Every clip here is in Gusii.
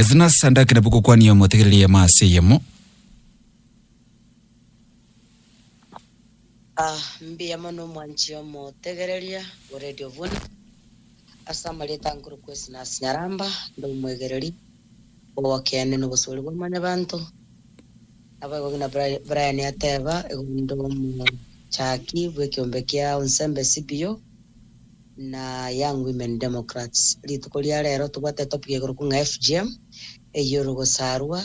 Esnas andake nabo gokwania omotegereri eyemo ase eyemo. Ah, mbuya mono omwanchi omotegereria o Radio Vuna. Ase amarieta nkorokwa Esnas Nyaramba, nde omwegereri bw'obokeene na obosori bwa mwanyabanto. Naboigo buna Brian ateba, igo nde omochaki bw'ekeombe kia Onsembe CBO na Young Women Democrats. Rituko ria rero tobwate etopic ekorokwa ng'a FGM, eyio orogosarwa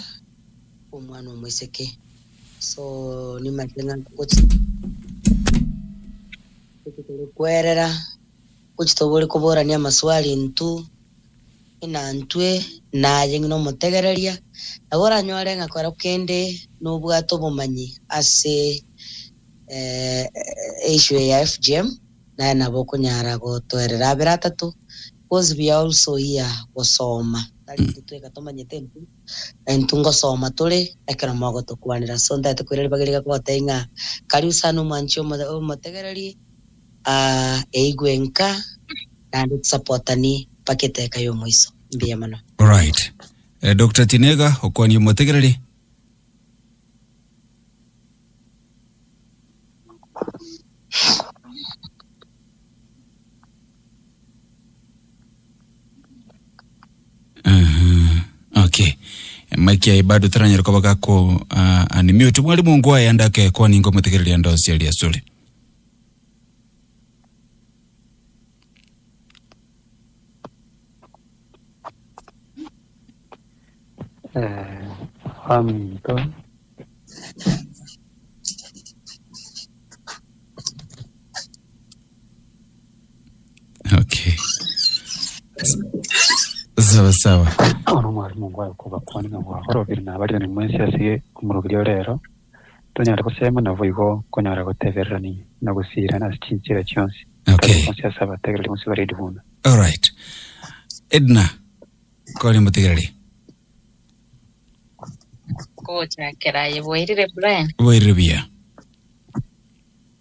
kw'omwana omoiseke. So nimanyete ng'a ngochi tore kwerera, ngochi tobore koborania amaswali intwe, ng'ina intwe, naye ng'ina omotegereria, nabo oranyore ng'a kero kende nobwate obomanyi ase issue eye ya FGM, naye nabo okonyara gotoerera abere atato, because we are also here gosoma, tari intwe tweka tomanyete intwe. Na intwe ngosoma tore ekero mogotokwanera. So ntagete koira ribaga riria gotebia ng'a karibu sana omwanchi omotegereri, eigwe nka naende tosapotani mpaka eteka y'omoiso. Mbuya mono. Alright. Eh, Dr. Tinega, okwanie omotegereri. Aha, okay mike aye bado taranyara koba gako uh, unmute mwalimu ngwaye andake kwaninga omotegereria ndonsi aria asore Eh, baminto Okay. Sawa sawa. Bono omwalimu ngwaye okobakwania ng'a bwagorobire nabarire mwensi ase omoroberio rero, tonyare gosema naboigo konyara gotebererania na gosiirana ase chinchera chionsi. Okay. Tari bonsi ase abategereri bonsi ba Radio Buna. Alright. Edna, kore motegereri. Gochakera aye bwairire Brian. Bwairire buya.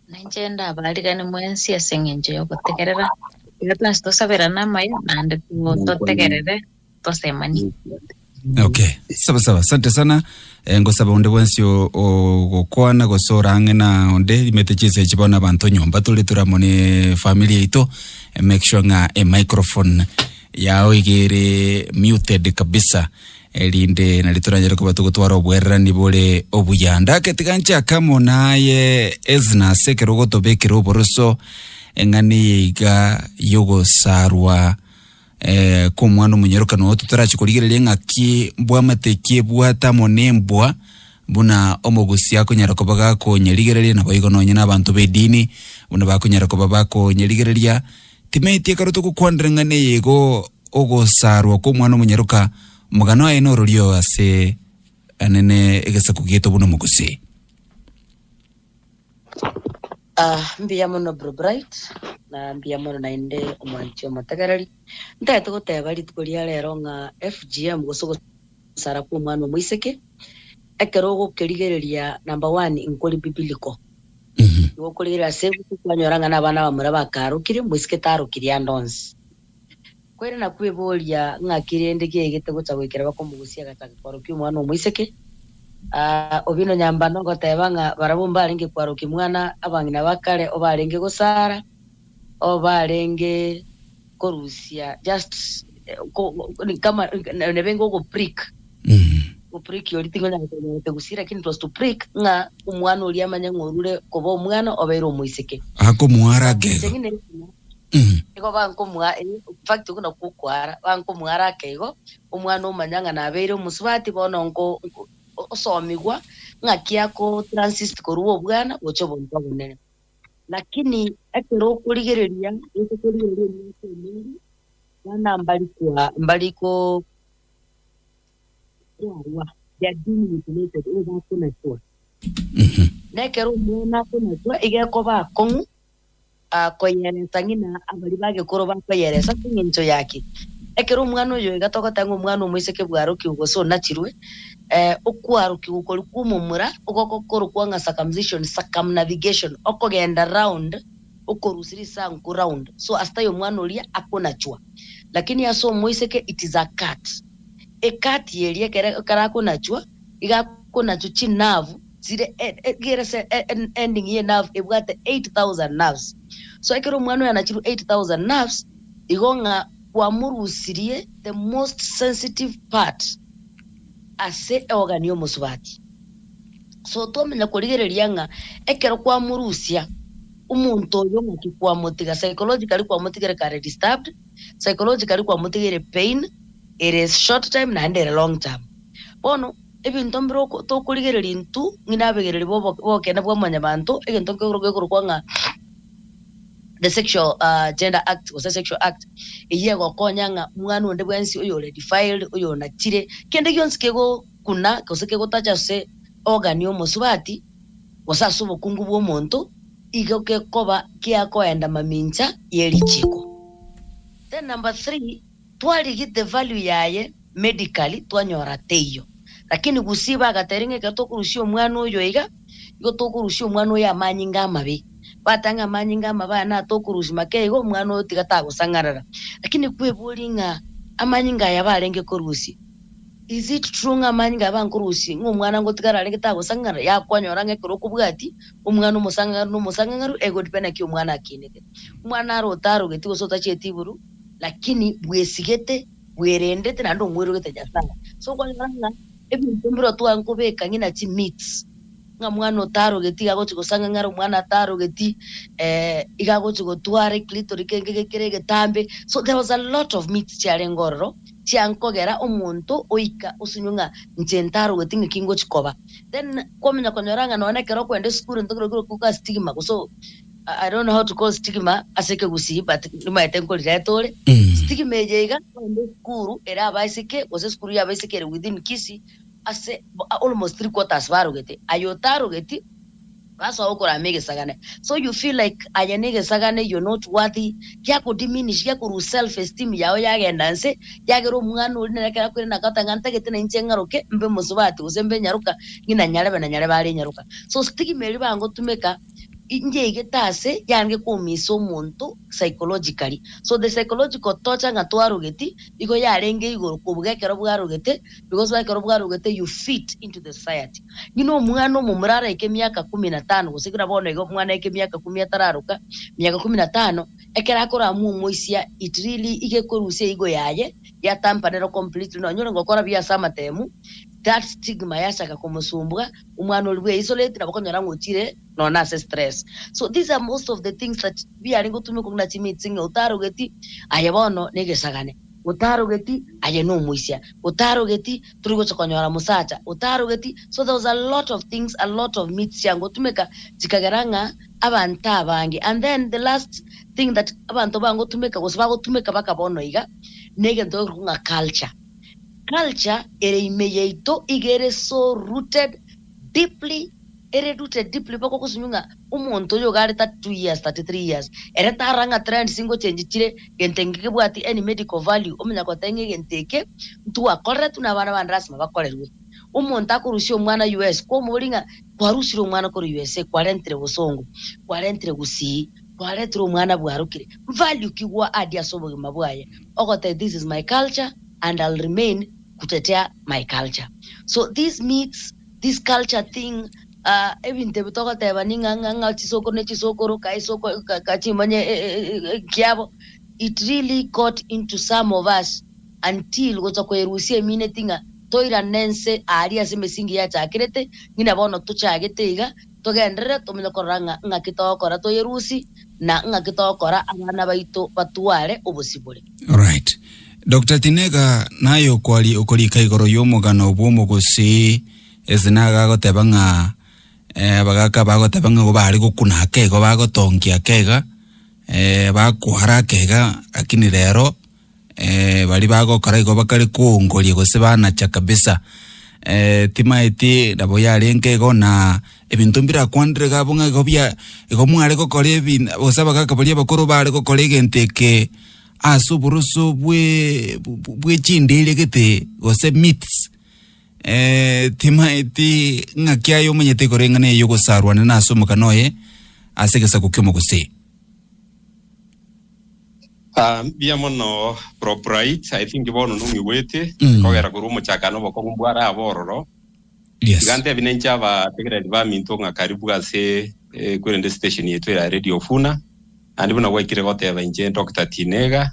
Na inche ndabarigane mwensi ase engencho y'ogotegerera. Tiga twensi tosaberane amaya naende to- totegerere tosemanie. Okay. Sawa sawa. Asante sana. Eh, ngosaba onde bwensi o- ogokwana gose orang'e na onde rimete chinsa echi bono abanto nyomba tore tore amo ne family yaito Eh, make sure ng'a e microphone yao iga ere muted kabisa Erinde nario toranyare koba togotwara obwererani bore obuya. Ndake tiga nchake amo naye Ezna ase ekero ogotobekera oboroso eng'ana eye iga y'ogosarwa eh, kw'omwana omonyaroka noo totorache korigereria ng'aki mbwamate ki ebwate amo nembwa buna omogusi akonyara koba gakonyerigereria naboigo nonye na abanto b'edini buna bakonyara koba bakonyerigereria Timeti ekero togokwanera eng'ana eye igo ogosarwa kw'omwana omonyaroka, omogano aye nororio ase anene egesaku giaito buna omogusii. Ah, mbuya mono bro Bright, na mbuya mono naende omwanchi omotegereri. Ntagete goteba rituko ria rero ng'a FGM gose ogosara kw'omwana omoiseke, ekero ogokerigereria number one nkori biblical. Igo okorigereria ase ebuku kwanyora ng'a nabana abamura bakaarokire, moiseke taarokiri ande onsi. Kwere na kweboria ng'aki rende kiaigete gocha goikera bakomogusia agachaka kwarokia omwana omoiseke. Aa, Obino Nyambane ogoteba ng'a barabwo mbarenge kwarokia mwana abang'ina ba kare obarenge gosara, obarenge korusia just ko kama nebenge ogoprick. Goprick oria tingonyara konyara gusii lakini it was to prick ng'a omwana oria amanye ng'a orure koba omwana obeire omoiseke. Akomoara But inche akeigo. ng'ina Igo bankomoa, in fact okwo nakwo okoara, bankomoara ake igo, omwana omanya ng'a nabeire omosubati bono nko nko osomigwa ng'aki ako transist korwa obwana gocha obonto obonene. Lakini ekero okorigereria, gocha korigereria emiaka emenge, bana mbari koa mbari ko kwarwa, they are being mutilated, igo bakonachwa. Na ekero omwana akonachwa, iga ekoba akong'u Akoyeresa ng'ina abaria bagekoro bakoyeresa ase engencho yaki? Ekero omwana oyo iga togoteba ng'a omwana omoiseke bwarokigwe gose onachirwe, okwarokigwa koria kw'omomura ogokorokwa ng'a circumcision, circumnavigation, okogenda round, okorusia risanku round. So ase taiyo omwana oria akonachwa. Lakini ase omoiseke it is a cut. Ekati eria ekere ekero akonachwa, iga akonachwa chinerve chire egere ase ending ye nerve ebwate 8000 nerves. So ekero omwana oyo anachirwe 8000 nerves, igo ng'a kwamorusirie the most sensitive part ase eorgan ya omosubati. So twamanya korigereria ng'a ekero kwamorusia, omonto oyo ng'aki kwamotiga psychologically kwamotigire kare disturbed, psychologically kwamotigeire pain, ere short term naende ere long term. Bono ebinto mbire oko tokorigereria intwe ng'ina abegereri bobo bokenda bwa mwanyabanto egento nkegoro gekorokwa ng'a the sexual gender act gose sexual act eyio egokonya ng'a mwana onde bwensi oyore defiled oyonachire kende gionsi kegokuna gose kegotacha ase organ ya omosubati gose ase obokungu bwa omonto igo gekoba kiakoenda mamincha ye richiko. Then number three. Twarigete value yaye medically twanyora teiyo. Lakini gusii bagatebia ng'a ekero tokorusia omwana oyo iga, igo tokorusia omwana oyo amanyinga amabe. Bateba ng'a amanyinga amabe aya natokorusia make igo omwana oyo tiga tagosang'arara. Lakini kweboria ng'a amanyinga aya barenge korusia, is it true ng'a amanyinga aya bankorusia ng'a omwana ngotigara arenge tagosang'arara? Yakwanyora ng'a ekero okobwatia omwana omosang'ang'aru na omosang'ang'aru egodepend naki omwana akinete. Omwana aro otarogeti gose otachieti igoro. Lakini bwesigete, bwerendete, naende omwerogete Nyasae. So okonyora ng'a ebinto mbire twankobeka ng'ina chimits, ng'a mwana otarogeti iga agochi gosang'ang'ara, omwana atarogeti iga agochi gotwara eclitori kenge gekere egetambe. So there was a lot of myths chiarenge ororo, chiankogera omonto oika osinywe ng'a inche ntarogeti ng'aki ngochi koba. Then kwamanya konyora ng'a nonye ekero okoenda esukuru ntokero kero stigma gose I don't know how to call stigma ase ekegusii but nimaete nkorireta ore. Stigma eye iga kogenda esukuru ere abaiseke gose esukuru ya abaiseke ere within Kisii ase almost three quarters barogete aye otarogeti basoa gokorama egesagane so you feel like aye na egesagane you're not worthy giakodiminish giakorwa self esteem yao yagenda nse yagera omwana oria nere ekero akoirana akagoteba ng'a ntagete nainche ng'aroke mbe mosubati gose mbe nyaroka ng'ina nyarebe na nyarebe are nyaroka. So stigma eria bangotumeka. Incheigete ase yarenge koumisa omonto psychologically. So the psychological torture ng'a twarogeti igo yarenge igoro kobuga ekero bwarogete because ekero bwarogete you fit into the society. Ng'ina omwana omomura araike emiaka kumi na tano gose buna bono iga omwana aike emiaka kumi atararoka, miaka kumi na tano, ekero akoramwa omoisia it really iga ekorusia eigo yaye yatampa nero completely nonye ore gokora buya ase amatemu that stigma yachaka komosumbua Omwana oria bwe isolate nabo okonyora ng'a ochire nonya ase stress. So these are most of the things that biarenge gotumekwa buna chimits ng'a otarogeti aye bono negesagane, otarogeti aye nomoisia, otarogeti tori gocha konyora mosacha, otarogeti so there was a lot of things, a lot of myths chiangotumeka chikagera ng'a abanto abange. And then the last thing that abanto bangotumeka gose bagotumeka baka bono iga, negento gekorokwa ng'a culture. Culture ere ime yaito iga ere so rooted deeply, ere rooted deeply mpaka ogosunywa ng'a omonto oyo iga are 32 years, 33 years, ere tarora ng'a trends ngochengi chire, gento eke nkebwati any medical value, omanya goteba ng'a egento eke ntwakoreretwe na abana bande lasima bakorerwe. Omonto akorusia omwana US, kwamoboria ng'a kwarusire omwana korwa USA, kwarentire bosongo, kwarentire gusii, kwaretire omwana bwarokire, value ki gwa add ase obogima bwaye? Ogoteba this is my culture and I'll remain kutetea my culture. So this myths, this culture thing, uh, ebinto ebi togoteba ning'a ng'a ng'a chisokoro ne chisokoro kae soko ka- ka chimanye e- e- e- e- kiabo it really got into some of us until gocha koerusia emineti ng'a toirane nse aria ase emesingi yachakerete ng'ina bono tochagete iga Togenderere tomenye korora ng'a ng'aki togokora toyerusie, na ng'aki togokora abana baito batware obosibore. Alright. Dr. Tinega naye okwari okorika igoro y'omogano bw'omogusii ase naga agoteba ng'a eh, abagaka bagoteba ng'a igo bare gokuna ake igo bagotongia ake iga eh, bakwara ake iga lakini rero eh, baria bagokora igo bakare koongoria gose banacha kabisa eh, timaeti nabo yarenge igo na ebinto mbirakwanire iga abwo ng'a igo bia igo mware gokora ebi gose abagaka baria abakoro bare gokora egento eke ase oboroso bwe bwe chinderia gete gose myths eh, timaeti ng'aki aye omanyete igoro eng'ana eye yogosarwana na ase omokano oye ase egesaku ki'omogusii. Ah, mbuya mono Bro Bright, I think bono nong'igwete, Mm. kogera korwa omochakano obokong'u mbware abe ororo. Yes. Iga ntebi nenche abategereri baminto ng'a karibu ase eh, kwerende station yaito ya Radio Funa, naende buna gwaikire goteba inche Doctor Tinega,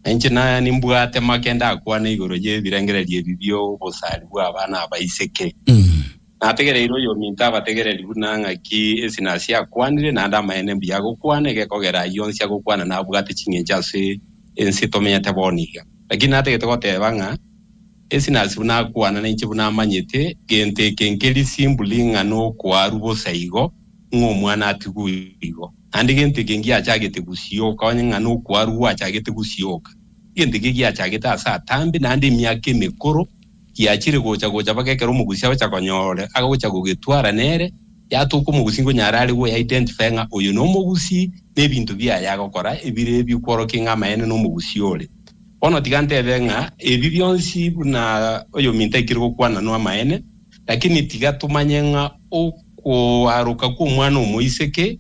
na inche na nimbwate make ndakwane igoro y'ebirengererio ebi bi'obosari bwa abana abaiseke. Mm. Nategereire oyominto abategereri buna ng'aki esinasi akwanire, naende amaene mbuya agokwana, egekogera ayio onsi agokwana nabwate ching'encho ase ense tomenyete bono iga. Lakini natagete goteba ng'a esinasi buna akwana nainche buna amanyete, gento eke nkeri simply ng'a nokoarwa bosa igo, ng'a omwana atigwe igo. Naende gento eke ngiachagete gosioka onye ng'a nokoarwa gwachagete gosioka. Egento eke giachagete ase atambe naende emiaka emekoro, Giachire gocha gocha mpaka ekero omogusi agocha konyora agocha gogetwara nere, yatoka omogusi nkonyara are goya identify ng'a oyo nomogusi na ebinto biaye agokora ebire ebikworokia ng'a amaene nomogusi ore. Bono tiga ntebe ng'a ebi bionsi buna oyominto aikire gokwana no amaene, lakini tiga tomanye ng'a okoaroka kw'omwana omoiseke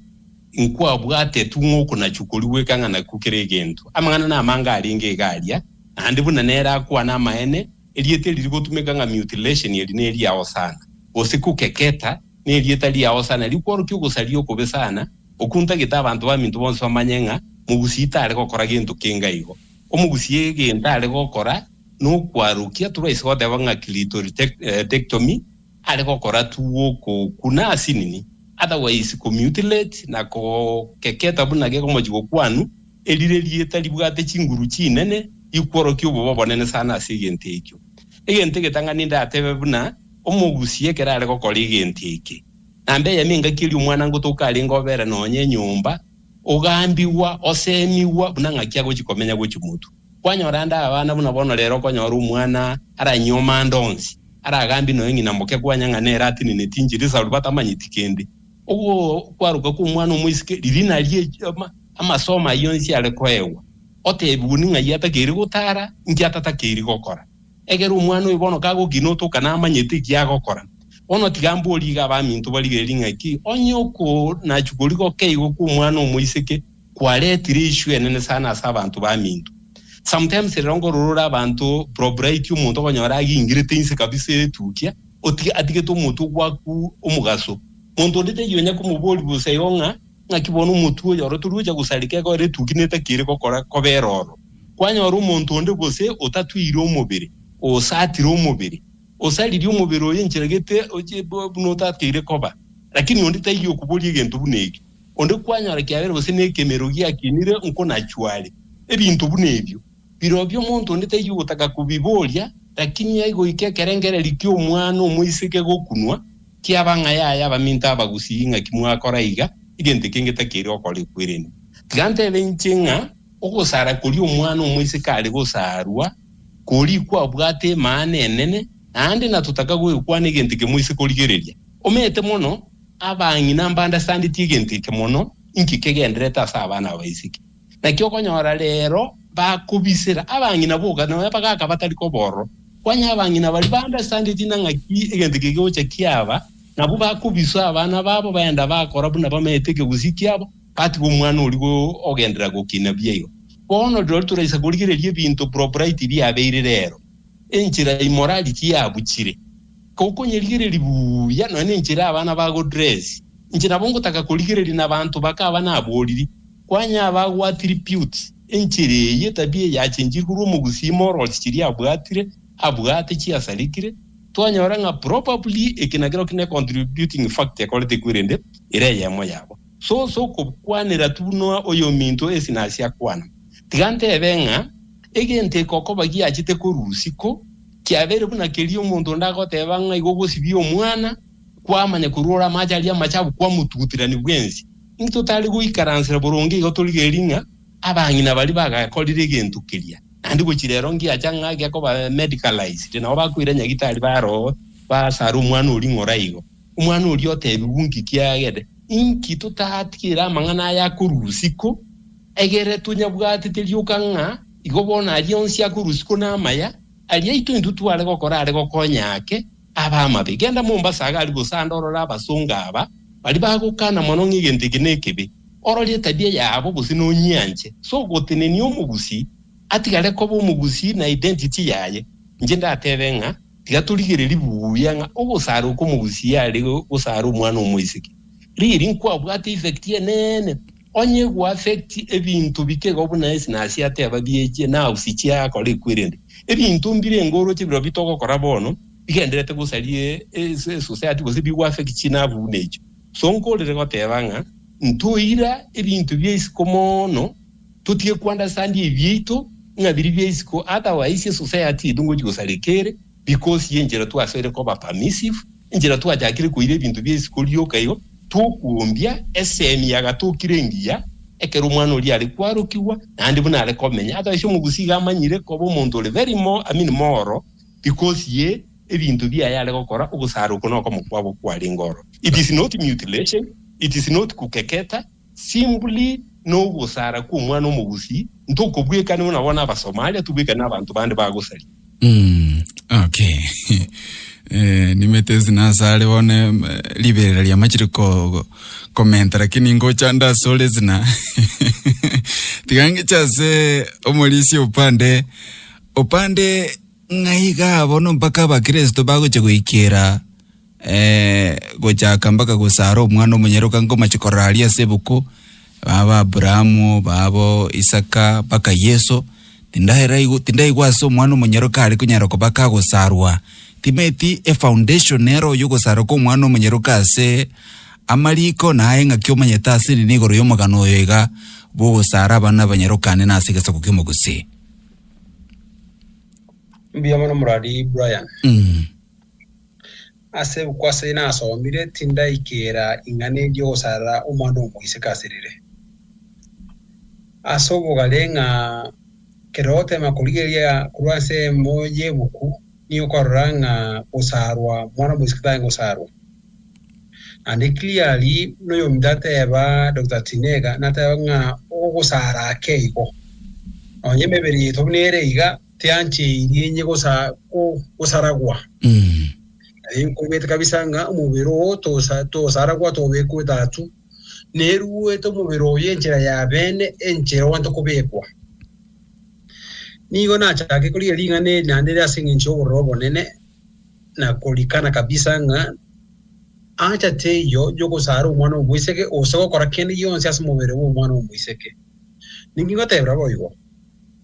nkwabwatetwe ng'a okonachwa koria goika ng'a nakwo kera egento. Amang'ana namange arenge iga aria, naende buna nere akwane amaene, Erieta eri rigotumeka ng'a mutilation eri neriao sana, gose kukeketa nerieta riao sana rikworokia ogosaria okobe sana, okwo ntagete abanto baminto bonsi bamanye ng'a mogusii tare gokora gento kenga igo. Omogusii egento are gokora nokwarokia tobaise goteba ng'a clitoridectomy are gokora tu gokokuna asinini otherwise komutilate na kokeketa buna gekomochi gokwanu Erire rieta ribwate chinguru chinene rikworokia obobe obonene sana ase egento ekio. Egento egetang'ani ndatebe buna omogusia ekero are gokora egento eke. Namba eyemo engaki eria omwana ngotoka arenge obere nonya enyomba, ogambigwa, osemigwa buna ng'aki agochi komenya gochi motwe. Kwanyora ande abana buna bono rero okonyora omwana aranyuome ande onsi, aragambie nonya ng'ina moke kwanya ng'a nere ateneneti inchera esauri batamanyeti kende. Ogokwaroka kw'omwana omoiseke riria nario amasomo ayio onsi are koegwa, otebigwe ning'ai atakeire gotara, inki atatakeiri gokora. Ekero omwana oyo bono kagokina otoka namanyete eki agokora. Bono tiga mborie iga abaminto barigererie ng'aki, onye okonachwa koria gokeigo kw'omwana omoiseke kwaretire issue enene sana ase abanto baminto. Sometimes rero nkorora ore abanto probriety omonto okonyora agingirete inse kabisa etukia, otige atigete omotwe gwaku omogaso. Monto onde taiyo onya komoboria bosa igo ng'a Ng'aki bono omotwe oyo oro tori gocha gosareka ekero etuki netakeire gokora kobera oro? Kwanyora omonto onde gose otatweire omobere, osatire omobere, osaririe omobere oyo enchera gete oche buna otakeire koba, lakini onde taiyo okoboria egento buna ekio. Onde kwanyora kiabere gose nekemero giakinire nkonachwa are. Ebinto buna ebio, birobio omonto onde taiyo ogotaka kobiboria, lakini aigoika ekerengererio ki'omwana omoiseke gokunwa, Kiaba ng'a yaya abaminto abagusii ng'aki mwakora iga, egento eke ngetakeire gokora ekwerende. Tiga ntebe inche ng'a ogosara koria omwana omoiseke are gosarwa koria kwabwate emaana enene, naende natotaka goekwana egento eke moise korigereria. Omete mono, abang'ina mbandasandetie egento eke mono, inki kegendererete ase abana abaiseke. Naki okonyora rero bakobisera abang'ina boka nonya bagaka batari koba ororo. Kwanya abang'ina baria ba-understandeti na ng'aki egento eke gegocha kiaba, nabwo bakobiswa abana babo baenda bakora buna bamaete ekegusii kiabo, batiga omwana oria ogenderera gokina buya igo. Bono rirorio toraisa korigereria ebinto propriety biabeire rero, enchera immorality yabuchire. Gokonyerigereria buya nonya nenchera abana bagodress, inche nabo ngotaka korigereria nabanto bakaba naboriri. Kwanya abagwatiripiut enchera eye etabia eye yachenchire korwa omogusii morals chiria abwatire abwate chiasarikire, twanyora ng'a probably eke nakerokio ne contributing factor ekorete kwerende ere eyemo yabo. So ase okokwanera tu buna oyominto esinasi akwana, tiga ntebe ng'a egento eke okoba giachete korwa isiko kiabeire buna keria omonto onde agoteba ng'a igo ogosibia omwana, kwamanya korwa ore amache aria amachafu kwamotuguterania bwensi. Inki totare goikaransera boronge igo torigererie ng'a abang'ina baria bagakorire egento keria, naende gochia rero ngiacha ng'a gekoba medicalized, nabo bakoira nyagitari baroo basare omwana oria ng'ora igo. Omwana oria otebigwe nki kiagete. Inki totatigere amang'ana aya akorwa isiko, egere tonyabwatete rioka ng'a igo bono aria onsi akorwa isiko namaya, aria aito intwe tware gokora are gokonya ake, Abe amabe. Genda Mombasa iga aria gose ande orore abasongo aba, baria bagokana mono ng'a egento eke nekebe. Orore etabia yabo gose nonyianche. So gotenenia omogusii atigare koba omogusii na identity yaye. Inche ndatebe ng'a tiga torigererie buya ng'a ogosara okwo omogusii are gosara omwana omoiseke riri nkwabwate effect enene. Onye go affect ebinto bike igo buna esinasi ateba bieche nerves chiakora ekwerende. Ebinto mbirenge oroche birobio togokora bono bigendererete gosaria esociety gose bigo affect chinerve buna echio. So nkorere goteba ng'a ntoira ebinto bia isiko mono, totige ko understand ebiaito ng'a biria bia isiko otherwise esociety yaito ngochi gosareka ere because ye enchera twasoire koba permissive, enchera twachakire koira ebinto bia isiko rioka igo, tokuombia esemi yagatokire engiya ekero omwana oria are kwarokigwa naende buna are komenya otherwise omogusii iga amanyire koba omonto ore very more I mean moro because ye ebinto biaye are gokora ogosara oko nokomo kwabo kwarenge ororo. It is not mutilation, it is not kukeketa, simply nogosara kw'omwana omogusii, ntokobwekani buna bono Abasomalia, tobwekani nabanto bande bagosaria. Mm, okay. Eh, nimete ase nasare bono em, riberera riamachire ko komenta lakini ngocha ndasore zina tiga ngeche ase omorisia opande opande Ng'a iga bono mpaka Abakristo bagochia goikera gochaka mpaka gosara omwana omonyaroka nkomache korora aria ase ebuku, baba Abrahamu, babo Isaka, mpaka Yeso, tindaeraigwa tindaigwa ase omwana omonyaroka are konyara koba kagosarwa. Timeti efoundation nero yogosarwa kwa omwana omonyaroka ase amariko naye ng'aki omanyete ase nini igoro y'omogano oyo iga bw'ogosara abana abanyaroka ane nase egesaku ki'omogusii. Mbuya mono Muradi Brian. Mm. Ase ebuku ase nasomire tindaikera ing'ana eria ogosarera omwana omoiseke aserire. Ase obogare ng'a kero ogotema korigereria korwa ase emo y'ebuku nigo okorora ng'a gosarwa mwana omoiseke tari gosarwa. Naende clearly noyominto ateba Doctor Tinega nateba ng'a ogosara ake igo nonye emebere yaito buna ere iga tiancheiri enye gosa gosaragwa. Naende nkobete kabisa ng'a omobere oo tosa tosaragwa tobekwa etatu, neruete omobere oyo enchera ya bene enchera ogwente kobekwa. Nigo nachake korigia ring'ana eri naende ere ase eng'encho y'obororo obonene na korikana kabisa ng'a ancha teiyo y'ogosara omwana omoiseke gose gokora kende gionsi ase omobere bw'omwana omoiseke. Ninki ngotebera boigo?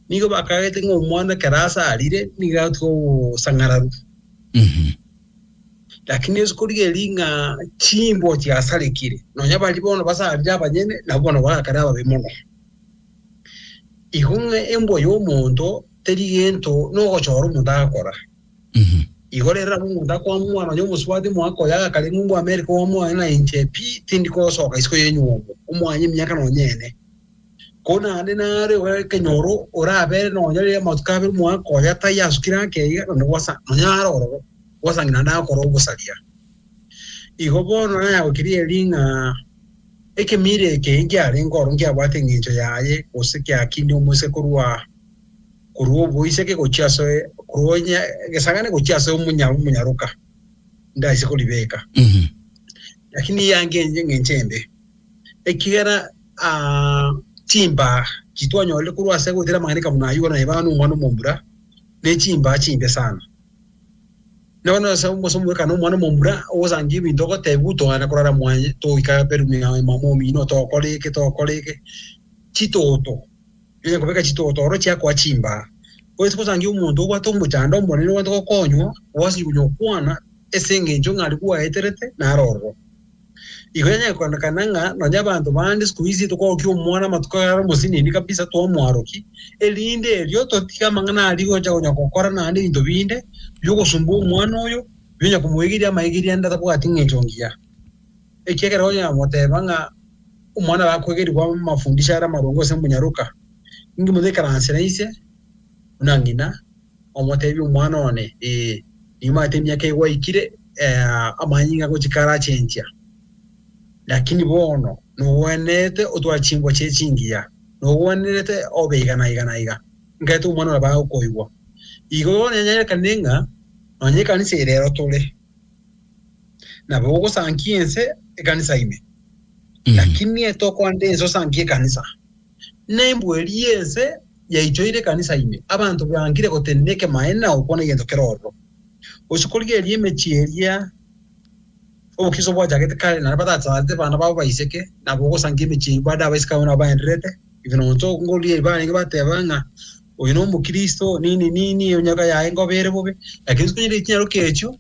Nigo bakagete ng'a omwana ekero asarire nigo agotwa obosang'araru. Lakini ase korigereria ng'a chimbwa chiasarekire, nonya baria bono basarire abanyene, nabwo bono bagakare ababe mono. Igo ng'a embwa y'omonto teri gento nogochora omonto agakora. Igo rero nabo omonto akoamua nonya omosubati omwaka oyo agakare ng'umbu America oamua ng'a inche pi tindi gosoka isiko y'enywomo, omwanye emiaka nonya ene. Ko naende nare ekenyoro orabere nonya rire amatuko abere omwaka oyo atai asukire ake iga naende gwasa nonya nare ororo gwasanga naende agokora obosaria. Igo bono nayagokirie eri ng'a ekemira eke nkiarenge ororo nkiabwate eng'encho yaye gose kiakinia omoiseke korwa korwa oboiseke gochia ase korwa onye egesagane gochia ase omonya omonyaroka ndaise koribeka. Lakini eyange eng'encho embe. Ekiagera chimbaa chitwanyorire korwa ase goetera amang'ana ekabuna ayio naye bana omwana omomura, ne chimbaa chimbe sana. Nabo ase omweka na omwana omomura ogosangia ebinto ogotebiwa togenda korara mwaye toika bedroom ya mama omino tokora eke tokora eke, chitoto, onye kobeka chitoto oro chiakoa chimbaa. Oise gosangia omonto obwate omochando omonene obwate gokonywa, gwasinywa konya gokwana ase eng'encho ng'a aria gwaeterete naro ororo. Igo yanyare koonekana ng'a nonya abanto bande siku hizi tokoorokia omwana amatuko are omosinini kabisa twamwarokia, erinde erio totige amang'ana aria gocha konya gokora naende ebinto binde biogosumbua omwana oyo, bionya komoegeria amaegeria ande atabwati ng'encho ngiya. Ekiagera onya goteba ng'a omwana bakoegerigwa amafundisho are amaronge gose omonyaroka, ninki motaikaransera inse buna ng'ina, Omotebie omwana one, Ee, nimanyete emiaka eye gwaikire, amanyinga agochika arachenchia, lakini bono nogwenerete otware chimbwa chie chingiya, nogwenerete obe iga na iga na iga. Nkaete omwana oria bagokoigwa. Igo bono yanyarekanire ng'a nonya ekanisa eye rero tore, nabo ogosankia ense ekanisa ime. Lakini etokoanda ense osangie ekanisa. Nembwa eria y'ense yaichoire ekanisa ime, abanto bangire gotenena ekemaene na gokwana egento kere ororo. Gose korigereria emechie eria obokristo bwachagete kare naende batacharete abana babo baiseke, nabo ogosangia emechie eyio bande abaiseke abwo nabo baendererete, even onto ngorigereria barenge bateba ng'a oyo na omokristo nini nini onyaka yaye ngobe ere bobe, lakini konyora chinyaroka echio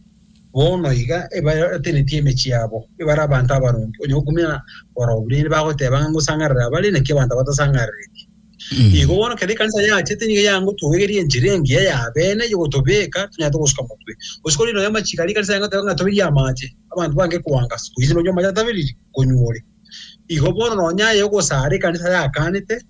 Bono iga ebatenetie emechie yabo, ebare abanto abaronge, onye gokumia barobwo rende bagoteba ng'a ngosang'arera abare, naki abanto batasang'arereti. Igo bono ekero ekanisa yachete nigo yangotoegeria enchera engiya y'abeene y'ogotobeka tonyare gosuka motwe. Gose korende nonya amachiko aria ekanisa yangoteba ng'a toberie amache, abanto bange koanga, siku hizi nonye amache ataberiri, konywa ore. Igo bono nonya aye ogosara ekanisa yakanete,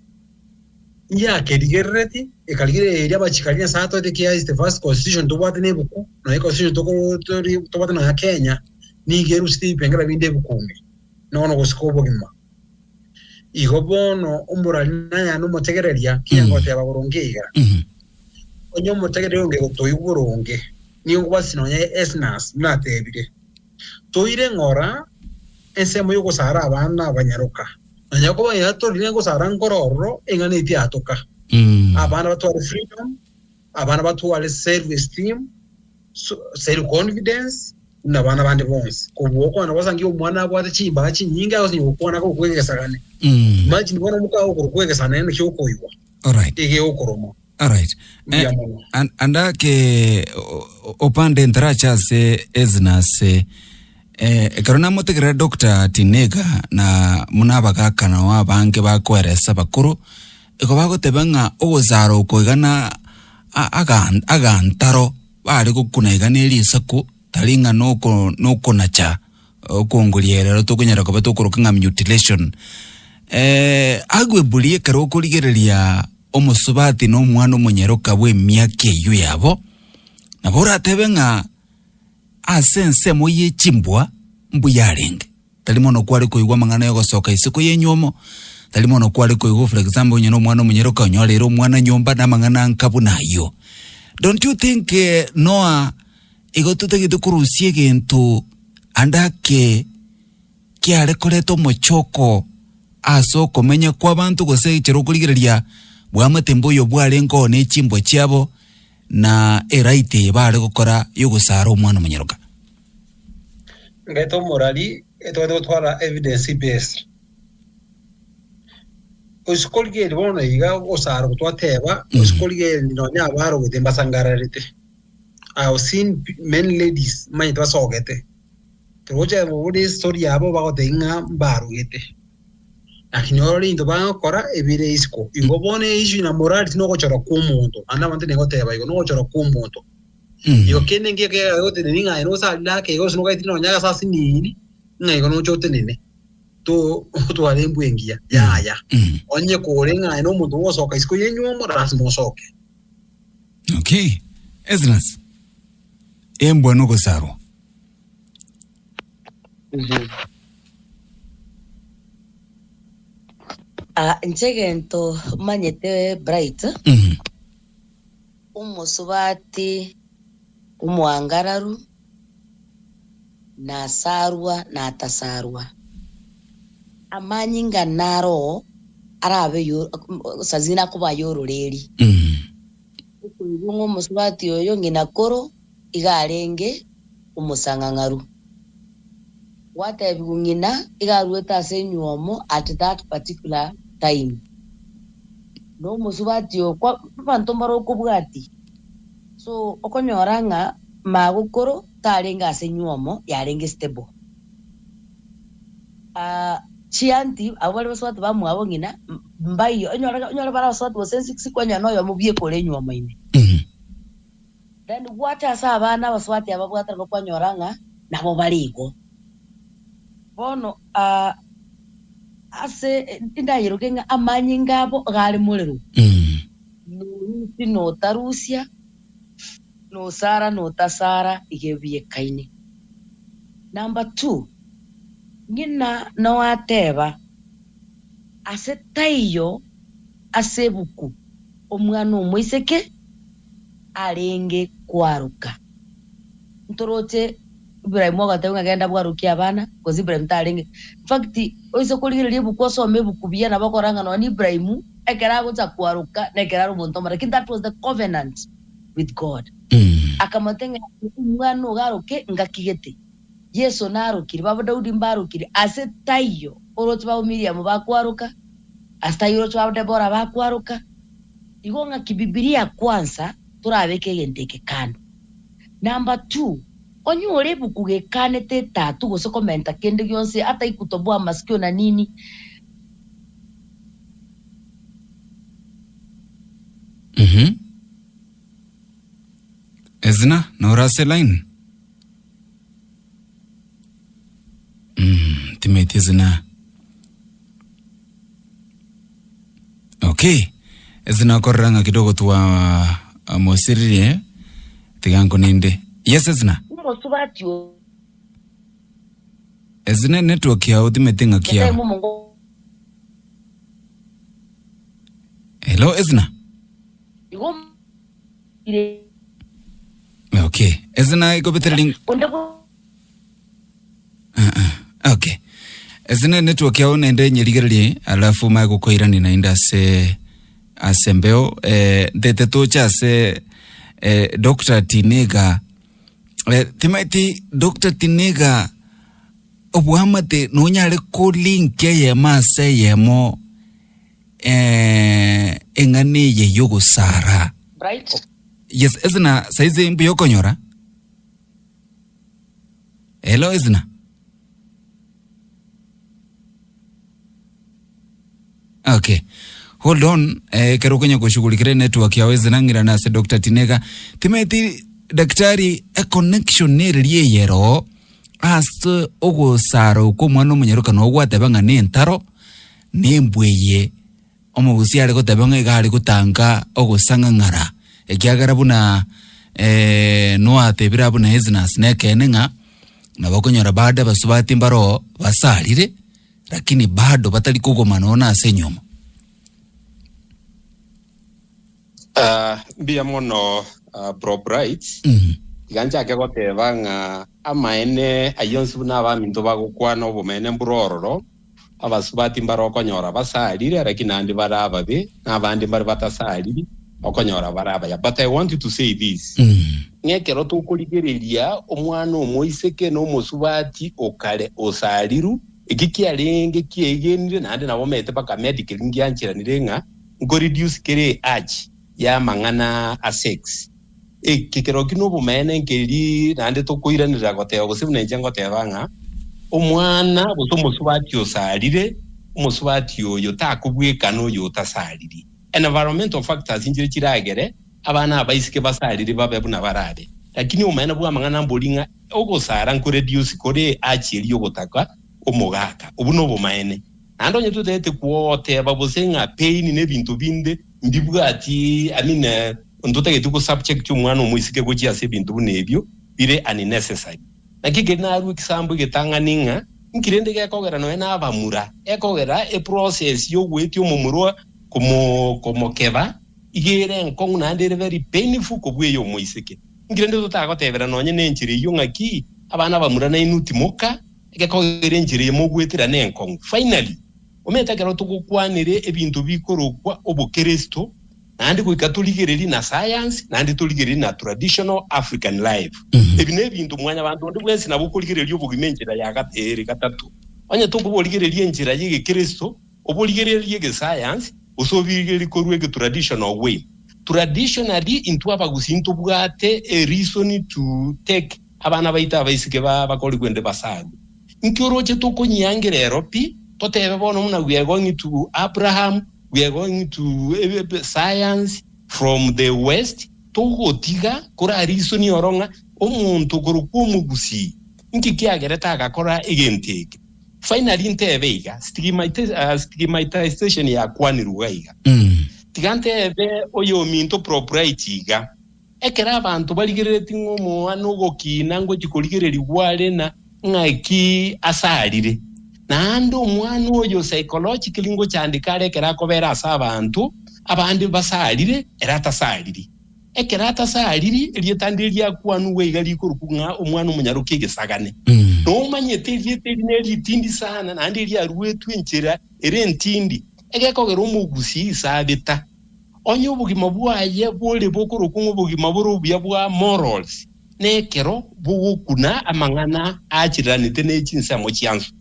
Yakerigerereti, ekarigereria amachiko aria Nyasae atoete ekiagera is the first constitution tobwate na ebuku, nonya econstitution toko tori tobwate nonya Kenya, nigo erusete ebipengera binde ebuku ime, nonya gosika obogima. Igo bono omorari nayane omotegereria, ki ngoteba boronge iga, onye omotegereria onge gotoigwa boronge, nigo nkobwatisi nonya Esnas buna atebire, Toire ng'ora ensemo y'ogosara abana abanyaroka. Nonya koba yatorire gosara nkore ororo, eng'ana etiatoka. Abana batware freedom, abana batware self esteem, self confidence, buna abana bande bonsi. Kobua okwana gwasangia omwana abwate chimbaga chinyinge agosinya gokwana gokwegesagane. Imagine bono omoka okorokwa egesagane naki okoigwa. Alright. Ege okoroma. Alright. Mbuya mono. Andake opande ntarache ase ezinase eh, ekero namotegerera Dr. Tinega na muna abagaka nao abange bakoeresa abakoro igo bagoteba ng'a ogosara oko iga na agantaro bare gokuna iga na erisaku tari ng'a noko nokonacha okongoria ere tokonyara koba tokoroka ng'a mutilation. Arguably ekero okorigereria omosubati na omwana omonyaroka bw'emiaka eyio yabo, nabo oratebe ng'a ase ensemo ye chimbwa mbuya arenge. Tari mono kware koigwa amang'ana y'ogosoka isiko y'enywomo, tari mono kware koigwa for example onye na omwana omonyaroka onyorire omwana nyomba na amang'ana anka buna ayio. Don't you think Noah igo totagete korusia egento ande ake kiare koreta omochoko ase okomenya kw'abanto gose ekero okorigereria bw'amate mboyo bwarenge oo ne chimbwa chiabo na eright eye bare gokora y'ogosara omwana omonyaroka. Ngete omorari etobwate gotwara evidence based. Gose korigereria bono iga ogosara oko twateba, gose korigereria nonya abarogete mbasangararete. I have seen many ladies manyete basogete. Toroche bore estory yabo bagotebia ng'a mbarogete. Lakini orore ebinto bagokora ebire isiko. Igo bono eissue na morality nogochora kwa omonto. Naende abanto negoteba igo nogochora kwa omonto. Igo kende nki ekegera goteneni ng'a aye nosarire ake iga gose nogaetire nonya ase asinini ng'a igo noche otenene to otware embwa engiya yaya. Onye kore ng'a aye nomonto ogosoka isiko yenywomo lasima osoke. Okay. Esdras, embwa nogosarwa. Ah, inche egento manyete Bright, omosubati omoangararu, nasarwa natasarwa. Amanyinga naro arabe yo saa zingine akoba ayororeri. Okoigwa ng'a omosubati oyo ng'ina koro iga arenge omosang'ang'aru. Gwatebigwa ng'ina iga aruete ase enywomo at that particular time. Na omosubati oyo kwa abanto mbare okobwatia. So okonyora ng'a magokoro tarenge ase enywomo yarenge stable. Chianti abwo bare basubati bamwabo ng'ina mbaiyo, onyore onyore bare abasubati gose six kwanyora na oyomo bweka ore enywomo ime. Then gwacha ase abana abasubati aba babwate nabo kwanyora ng'a nabo bare igo. Bono ase indayeroke ng'a amanyinga abo iga are morero, norusia notarusia, nosara notasara iga ebiekaine. Number two, ng'ina noateba, ase taiyo ase ebuku omwana omoiseke arenge kwaroka. Ntoroche Ibrahim ogateba ng'a genda bwarokie abana, gose Ibrahim tarenge. In fact, oise korigereria ebuku osome ebuku buya nabo okorora ng'a nonya Ibrahim ekero agocha kwaroka nekero are omonto omororo, lakini that was the covenant with God. Akamotebia ng'a omwana ogo aroke ngaki gete. Yeso narokire, babo Daudi mbarokire, ase taiyo oroche babo Miriamu bakwaroka, ase taiyo oroche babo Debora bakwaroka. Igo ng'aki Bibilia kwansa torabeke egento eke kando. Number two, onyore ebuku gekanete etatu gose komenta kende gionsi ata ikutoboa masikio na nini. Mhm. Ezina, nore ase line? Mm, timeti ezina. Okay. Ezina okorora ng'a kidogo twa mosiririe tiga nkoninde. Yes Ezina. Omosubati o Ezina network yao timeti ng'aki Nyasae yao. momongo Hello Ezina. igo ire Okay. Ezina ikobetera ling onde bo Uh-uh. Okay. Ezina network yao naende nyerigererie alafu mae gokoirani naende ase ase mbeo eh, ntete toche ase eh, Dr. Tinega eh, timaeti Dr. Tinega obwamate nonyare kolink eyemo ase eyemo eh, eng'ana eye yogosara Bright. Yes, Ezina saizi mbuya okonyora Hello Ezina. Okay. Hold on. Eh, kero konya kushughulikira network yawe Ezina ng'irana ase Dr. Tinega. Timeti daktari a connection nere rieyero ase ogosara okwo omwana omonyaroka nogwateba ng'a nentaro nembweye Omogusia are goteba ng'a iga are gotanga ogosang'ang'ara, ekiagera buna Noa atebire abwo na Esnas nekeene ng'a nabo okonyora bado abasubati mbaroo basarire, lakini bado batari kogoma nonya na ase enyiomo. Ah, mbuya mono ah, bro Bright. Tiga nchake goteba ng'a amaene ayio onsi buna abaminto bagokwana obomaene mbure ororo, Abasubati mbare okonyora basarire, lakini naende bare ababe, na abande mbare batasariri, okonyora bare abaya. But I want to say this, ng'a ekero tokorigereria omwana omoiseke na omosubati okare osariru, eki kiarenge kiegenire naende nabo omanyete mpaka medically ngiancheranire ng'a nko reduce kere urge y'amang'ana a sex. Eke kerokio nobomaene nkeri naende tokoiranerera goteba gose buna inche ngoteba ng'a omwana gose omosubati osarire, omosubati oyo takobwekana oyo otasariri. Environmental factors nchire chiragere abana abaiseke basarire babe buna barabe. Lakini obomaene bw'amang'ana mbori ng'a ogosara nkoreduce kore achi eria ogotaka omogaka. Obwo nobomaene. Naende onye totagete goteba gose ng'a pain na ebinto binde mbibwati, I mean, ntotageti go subject omwana omoiseke gochia ase ebinto buna ebio bire unnecessary. Naki ekeri narue ekisambo egetang'ani ng'a nki rende gekogera nonya na abamura, ekogera eprocess yogoetia omomura komo komokeba iga ere enkong'u naende ere very painful kobua eya omoiseke. Nki rende totagotebera nonya na enchera eyio ng'aki abana abamura nainwe timoka Egekogera enchera eye mogwetera nenkong'u. Finally, omanyete ekero togokwanera ebinto bikorokwa obokeresto, naende goika torigererie na science, naende torigererie na traditional African life. Ebi nebinto mwanyabanto onde bwensi nabo okorigereria obogima enchera ya ere gatato. Onye tokoborigereria enchera y'egekeresto, oborigererie egesayansi, gose obirigererie korwa egetraditional way. Traditionally intwe abagusii ntobwate a reason to take Abana baito abaiseke bakorigwe inde basarwe. Inki oroche tokonyiangera ero pi, totebe bono buna we are going to Abraham, we are going to science from the west, togotiga korarisonia oro ng'a omonto okorokwa omogusii inki kiagerete agakora egento eke. Finally ntebe iga, stigmatization yakwanirwe iga iga. Tiga ntebe oyominto propriety iga. Ekero abanto barigereretie ng'a omwana ogokiina ngochia korigererigwa are na ng'aki asarire, naende omwana oyo psychologically ngochandeka are ekero akobera ase abanto abande basarire ere atasariri. Ekero atasariri, erieta ndire riakwanugwa iga rikorokwa ng'a omwana omonyaroke egesagane. Nomanyete erieta eri neritindi sana, naende riaruetwe enchera ere entindi, egekogera omogusii isabeta. Onye obogima bwaye bore bokorokwa ng'a obogima bore obuya bwa morals, nekero bogokuna amang'ana aachireranete ne chinsemo chianso.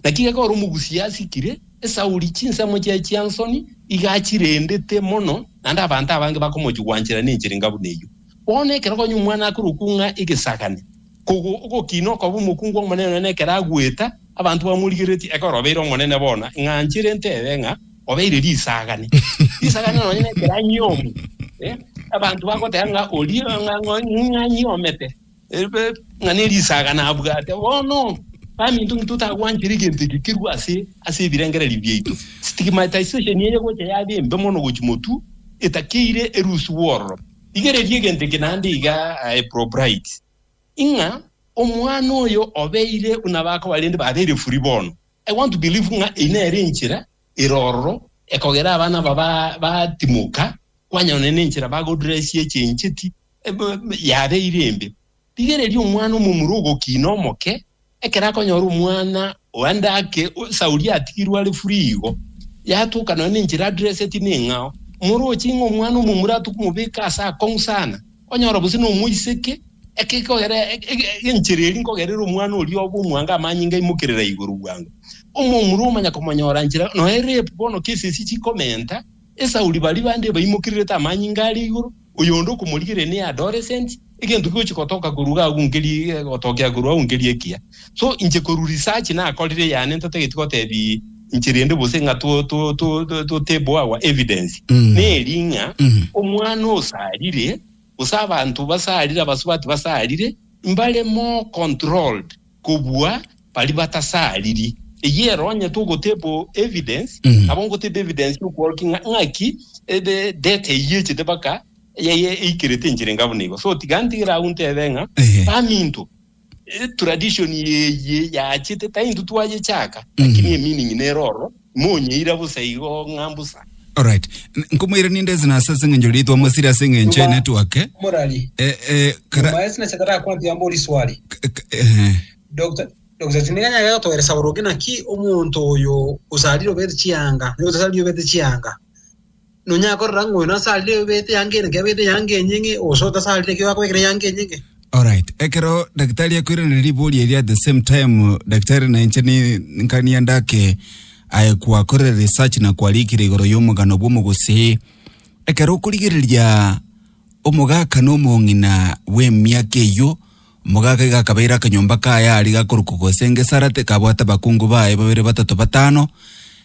Naki gekogera omogusii asikire Esauri chinsemo chiaye chiansoni iga achirendete mono, naende abanto abange bakomochia gwanchera nenchera enga buna eyio. Bono ekero konya omwana akorokwa ng'a egesagane, kogo ogokina okoba omokungu omonene nonya nekero agoeta, abanto bamorigereretie, ekero obeire omonene bono, ng'a nchere ntebe ng'a obeire risagane. Risagane nonya nekero anyiomwe, eh, abanto bagoteba ng'a oria ng'a ng'a ng'a anyiomete. Ebe ng'a nerisagane abwate. Bono, baminto ng'itwe totagwanchera egento eke kerue ase ase ebirengererio biaito. Stigmatization eye gocha yaba embe mono gochia motwe, etakeire erusigwe ororo. Rigereria egento eke naende iga aye Probright, ing'a omwana oyo obeire buna bakoba rende babeire free bono. I want to believe ng'a eyio nere enchera ere ororo ekogera abana aba batimoka kwanyora nonye nenchera bagodressia echencheti yabeire embe. Rigereria omwana omomura ogokina omoke, ekero akonyora omwana oende ake, Sauli atigirwe are free igo, yatoka nonya nenchera adresseti neng'ao. Moroche ng'a omwana omomura tokomobeka ase akong'u sana, onyora gose nomoiseke, ekekogera enchera eria nkogerera omwana oria obe omwango amanyinga aimokerera igoro bwango. Omomura omanya komonyora nchera, nonya rape bono case esi chikomenta, Esauli baria bande baimokererete amanyinga are igoro, oyonde okomorigereria ne adolescent, egento kegochia gotoka korwa iga agwo nkeri gotokera korwa agwo nkeri ekiya. So inche korwa research nakorire yane ntatageti gotebi inche rende gose ng'a to to to to table our evidence, neri ng'a omwana osarire gose abanto basarire abasubati basarire mbare more controlled kobua baria batasariri. Eyio ero onye togotable evidence, nabo ngotable evidence yokworokia ng'a ng'aki ebe data eyio echete baka yaye eikerete enchera enga buna igo. So tiga ntigere agwo ntebe ng'a baminto tradition eye yachete tari intwe twayechaka, lakini emeaning nere ororo, monyeira bosa igo ng'a mbosa. Alright. Nkomoirania inde ase nase ase eng'encho riria twamosire ase eng'encho ya Nyuma network. Eh, morari eh, eh, kara, nyuma ase nase tarakwambia mbori swali k- k- eh, Dr. Dr. Tiniganya gatoeresa boronge naki omonto oyo osarire obete chianga noyo otasarire obete chianga nonya korora ng'a oyo nasarire obete yanga ere abete yanga enyeng'e ose otasarire ekio akobekera yanga enyeng'e. Alright. Ekero daktari akoiraneria ribori eria at the same time daktari na inche ni nkania ndake aye kwakorire research na kwarikire igoro y'omogano bw'omogusii ekero okorigereria omogaka na omong'ina bw'emiaka eyio omogaka iga akabeire akanyomba kaye aria gakorokwa gose ngesarate kabwate abakungu baye babere batato batano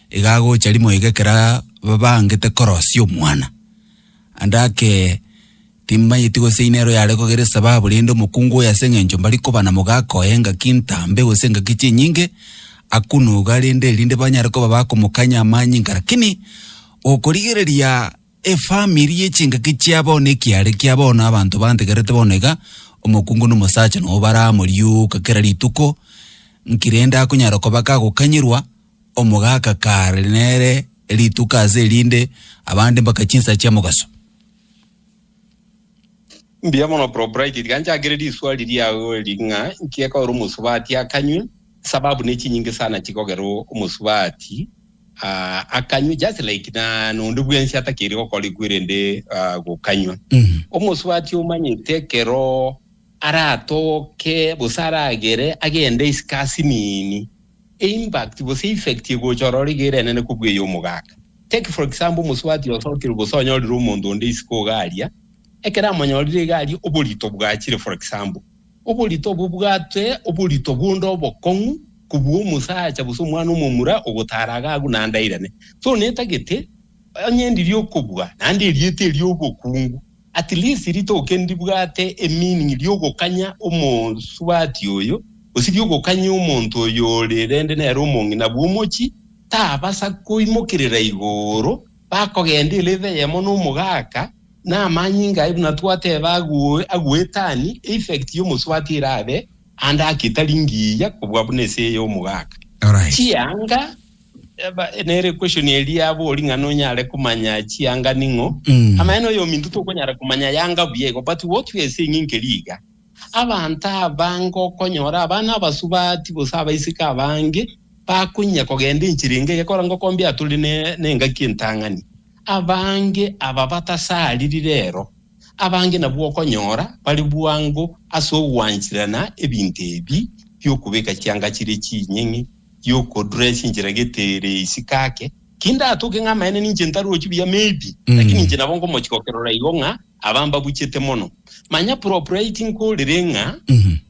iga agocha rimo iga ekero babangete korosia omwana ande ake Timanyeti gose inero yare kogera esababu rende omokungu oyo ase engencho mbari koba na mogaka oye engaki ntambe gose engaki chinyinge, akunuga rende erinde banyare koba bakomokanya amanyinga. Lakini okorigereria efamiri ye chingaki chia bono ekiare kia bono abanto bantegerete bono iga, omokungu na omosacha nabo baramoriuka kera rituko, nki rende akonyara koba kagokanyerwa omogaka kare nere rituko ase erinde abande mpaka chinsa chia mogaso. Mbuya mono bro Bright, tiga nchakere riswali riao eri ng'a nki ekogera omosubati akanywe, sababu ne chinyinge sana chikogera omosubati ah, akanywe just like na nonde bwensi atakeire gokora ekwerende ah, gokanywa. Omosubati omanyete ekero aratoke gose aragere agende isiko asinini, eimpact gose effect egocha ororo iga ere enene kobua ey'omogaka. Take for example omosubati osokire gose onyorire omonto onde isiko iga aria, ekero amonyorire iga aria oborito bwachire for example, oborito obwo bwate oborito bonde obokong'u kobua omosacha gose omwana omomura ogotara iga agwo naende airane. So netagete onye ndiri okobua naende erieta eria obokungu At least ritoke ndibwate emeaning riogokanya omosubati oyo gose riogokanya omonto oyo ore rende nere omong'ina bw'omochie tabasa koimokerera igoro bakogenda elevel eyemo nomogaka na amanyinga aye buna twateba agoetani effect yomosubati erabe ande ake etari ngiya kobua buna ase eyomogaka. Alright. Chianga. Nere equestion eria yabori ng'a nonyare komanya chianga ning'o, amaene oyominto tokonyara komanya yanga buya igo, but what we are saying nkeri iga, abanto abange okonyora abana abasubati gose abaiseke abange bakonya kogenda enchera enge egekora ngokombia tore ne nengaki entang'ani. Abange aba batasariri rero, abange nabwo okonyora bare bwango ase ogwancherana ebinto ebi biokobeka chianga chire chinyeng'e, y'okodress inchera gete ere isiko ake, ki ndatoke ng'a amaene ninche ntarochi buya maybe, lakini inche nabo nkomochia gokerora igo ng'a aba mbabuchete mono. Manya propriety nkorere ng'a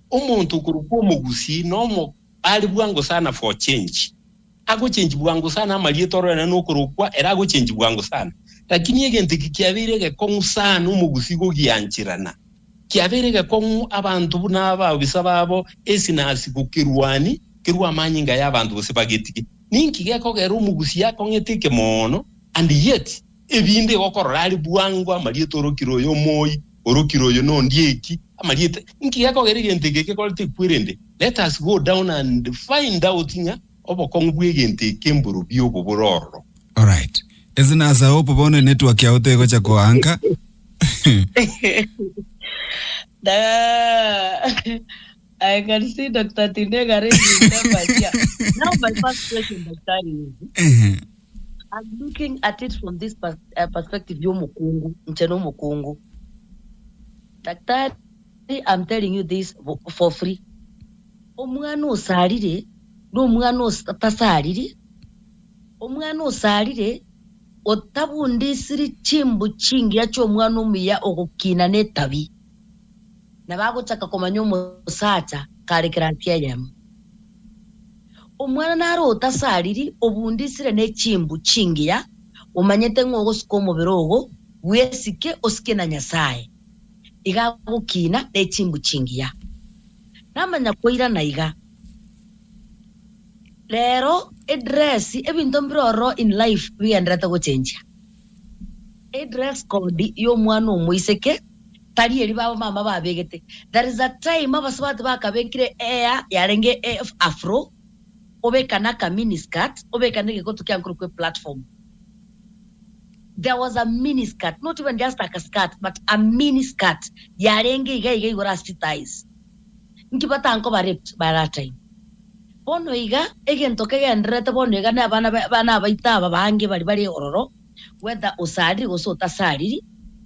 omonto okorokwa omogusii nomo are bwango sana for change. Agochange bwango sana amarieta orore nokorokwa ere agochange bwango sana. Lakini egento eke kiabeire egekong'u sana omogusii gogiancherana. Kiabeire egekong'u abanto buna abaobisa babo esinasi gokerwani kerwe amanyinga y'abanto gose bagetige. Ninki gekogera omogusii akong'ete ekemoono and yet ebinde igo okorora are bwango amarieta orokire oyo omoi, orokire oyo nondieki, amarieta inki gekogera egento eke gekorete ekwerende? Let us go down and find out ng'a obokong'u bw'egento eke mborobio obo bore ororo. Alright. Ase nasa hope bono enetwork yao tegocha koanka. Da, I can see Dr. Tinega raising numbers here. Now my first question, Dr. is, I'm looking at it from this perspective y'omokungu, nche n'omokungu. Daktari, I'm telling you this for free. Omwana osarire n'omwana otasariri, omwana osarire otabundisiri chimbu chingiya chi'omwana omuya ogokina netabi, nabo agochaka komanya omosacha kare kirasi eyemo. Omwana naro otasariri obundisire ne chimbu chingiya, omanyete ng'a ogosika omobere ogo, bwesike osike na Nyasae, iga agokina ne chimbu chingiya. Namanya koirana iga. Rero edress ebinto mbire ororo in life bigendererete gochenjia. Edress code y'omwana omoiseke tari eri baba mama babegete. There is a time abasubati bakabekire air yarenge afro, obeka na aka mini skirt, obeka na egekoto kiango korokwa eplatform. There was a mini skirt, not even just aka skirt but a mini skirt yarenge iga iga igoro ase chithighs. Nki batankoba raped by that time? Bono iga egento kegendererete bono iga na abana abana abaito aba bange baria bare ororo whether osariri gose otasariri,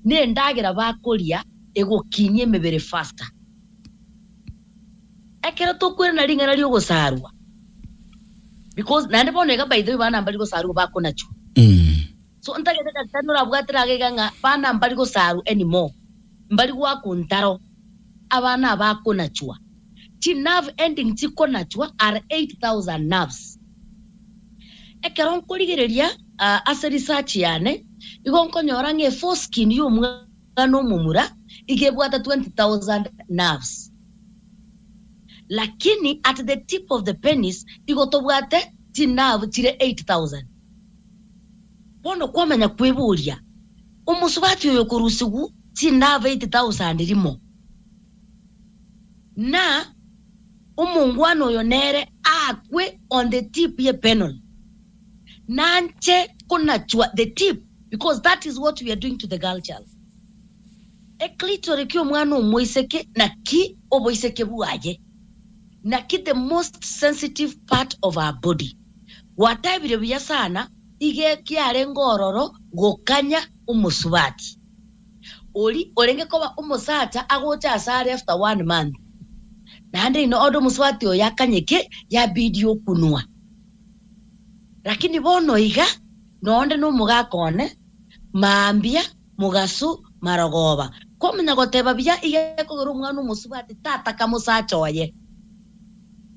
na endagera bakoria egokinia emebere faster. Ekero tokwerana ring'ana ri'ogosarwa because naende bono iga by the way bana mbari gosarwa bakonachwa. So ntagete daktari norabwatire iga iga ng'a bana mbari gosarwa anymore, mbari goakwa ntaro, abana aba bakonachwa. Chi nerve ending chikonachwa are 8000 nerves. Ekero nkorigereria ase research yane, igo nkonyora ng'a eforeskin y'omwana omomura iga ebwate 20000 nerves. Lakini at the tip of the penis igo tobwate chi nerve chire 8000. Bono kwamanya kweboria, omosubati oyo okorusigwa chi nerve 8000 rimo, na omongwana oyo nere aakwe on the tip ye penal, nanche konachwa the tip because that is what we are doing to the girl child. Eclitory ki'omwana omoiseke naki oboiseke bwaye, naki the most sensitive part of our body. Gwatebire buya sana iga kiarenge ororo gokanya omosubati. Ori orenge koba omosacha agocha asare after one month. Naende in order omosubati oyo akanyeke yabidi okunwa. Lakini bono iga nonde nomogaka one mambia mogaso marogoba kwamanya goteba buya iga ekogera omwana omosubati tataka mosacha oye.